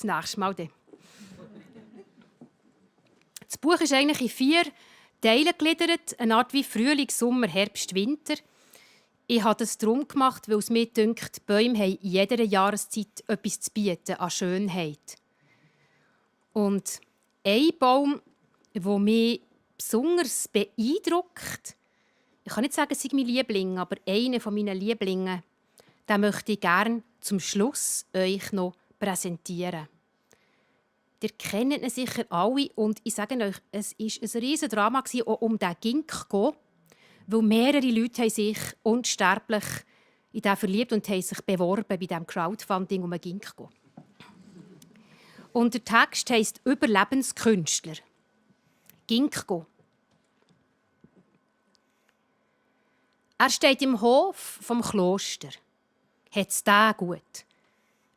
das nächste Mal. Das Buch ist eigentlich in 4 Teile gegliedert, eine Art wie Frühling, Sommer, Herbst, Winter. Ich habe das darum gemacht, weil es mir dünkt, die Bäume haben in jeder Jahreszeit etwas zu bieten an Schönheit. Und ein Baum, der mich besonders beeindruckt, ich kann nicht sagen, es sei mein Liebling, aber einer meiner Lieblinge, den möchte ich gerne zum Schluss euch noch präsentieren. Ihr kennt ihn sicher alle und ich sage euch, es war ein riesen Drama auch um diesen Ginkgo, weil mehrere Leute haben sich unsterblich in den verliebt und haben sich beworben bei diesem Crowdfunding um einen Ginkgo. Und der Text heisst «Überlebenskünstler». Ginkgo. Er steht im Hof vom Kloster. Hat's da gut.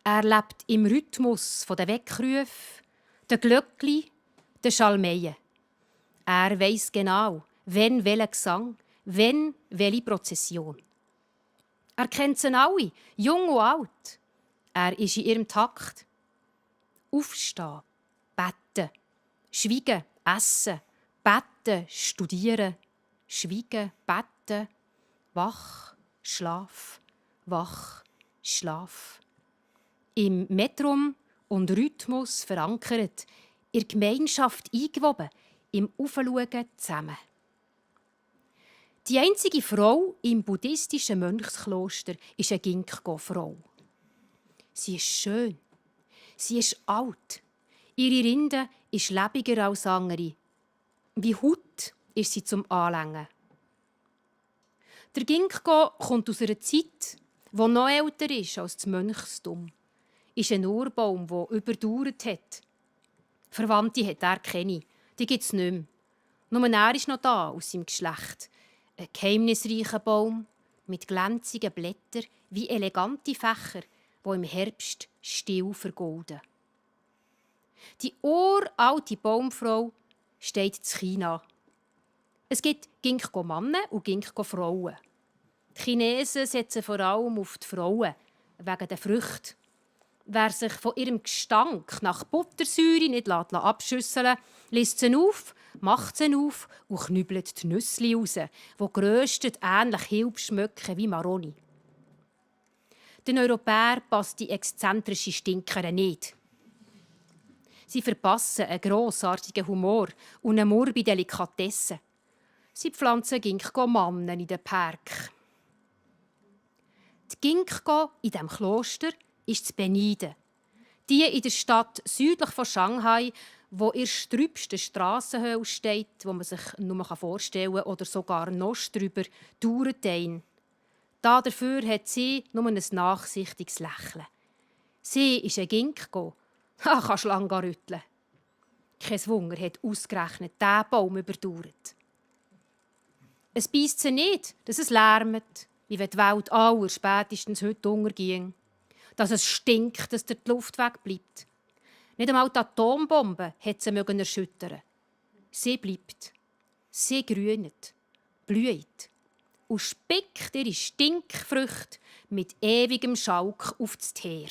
Er lebt im Rhythmus der Weckrufe, der Glöckli, der Schalmeien. Er weiss genau, wenn welcher Gesang, wenn welche Prozession. Er kennt sie alle, jung und alt. Er ist in ihrem Takt. Aufstehen, beten, schweigen, essen, beten, studieren, schweigen, beten, wach, schlaf, wach, schlaf. Im Metrum und Rhythmus verankert, in der Gemeinschaft eingewoben, im Aufschauen zusammen. Die einzige Frau im buddhistischen Mönchskloster ist eine Ginkgo-Frau. Sie ist schön. Sie ist alt. Ihre Rinde ist lebiger als andere. Wie Haut ist sie zum Anlängen. Der Ginkgo kommt aus einer Zeit, die noch älter ist als das Mönchstum. Ist ein Urbaum, der überdauert hat. Verwandte hat er keine. Die gibt es nicht mehr. Nur er ist noch da aus seinem Geschlecht. Ein geheimnisreicher Baum mit glänzigen Blättern wie elegante Fächer, die im Herbst still vergolden. Die uralte Baumfrau steht in China. Es gibt Ginkgo-Männer und Ginkgo-Frauen. Die Chinesen setzen vor allem auf die Frauen, wegen der Früchte. Wer sich von ihrem Gestank nach Buttersäure nicht abschüsseln lässt, liest sie auf, macht sie auf und knüppelt die Nüsse raus, die geröstet ähnlich hilb schmecken wie Maroni. Den Europäern passt die exzentrische Stinker nicht. Sie verpassen einen grossartigen Humor und eine morbide Delikatesse. Sie pflanzen Ginkgo-Mannen in den Park. Die Ginkgo in diesem Kloster ist zu beneiden. Die in der Stadt südlich von Shanghai, wo in der trübsten Strassenhöhle steht, wo man sich nur vorstellen kann, oder sogar noch drüber, dauert ein. Dafür hat sie nur ein nachsichtiges Lächeln. Sie ist ein Ginkgo. Kannst lange rütteln. Kein Wunder hat ausgerechnet diesen Baum überdauert. Es beisst sie nicht, dass es lärmt, wie wenn die Welt aller spätestens heute unterging. Dass es stinkt, dass die Luft wegbleibt. Nicht einmal die Atombombe hat sie erschüttern. Sie bleibt. Sie grünet, blüht und spickt ihre Stinkfrüchte mit ewigem Schalk auf das Teer.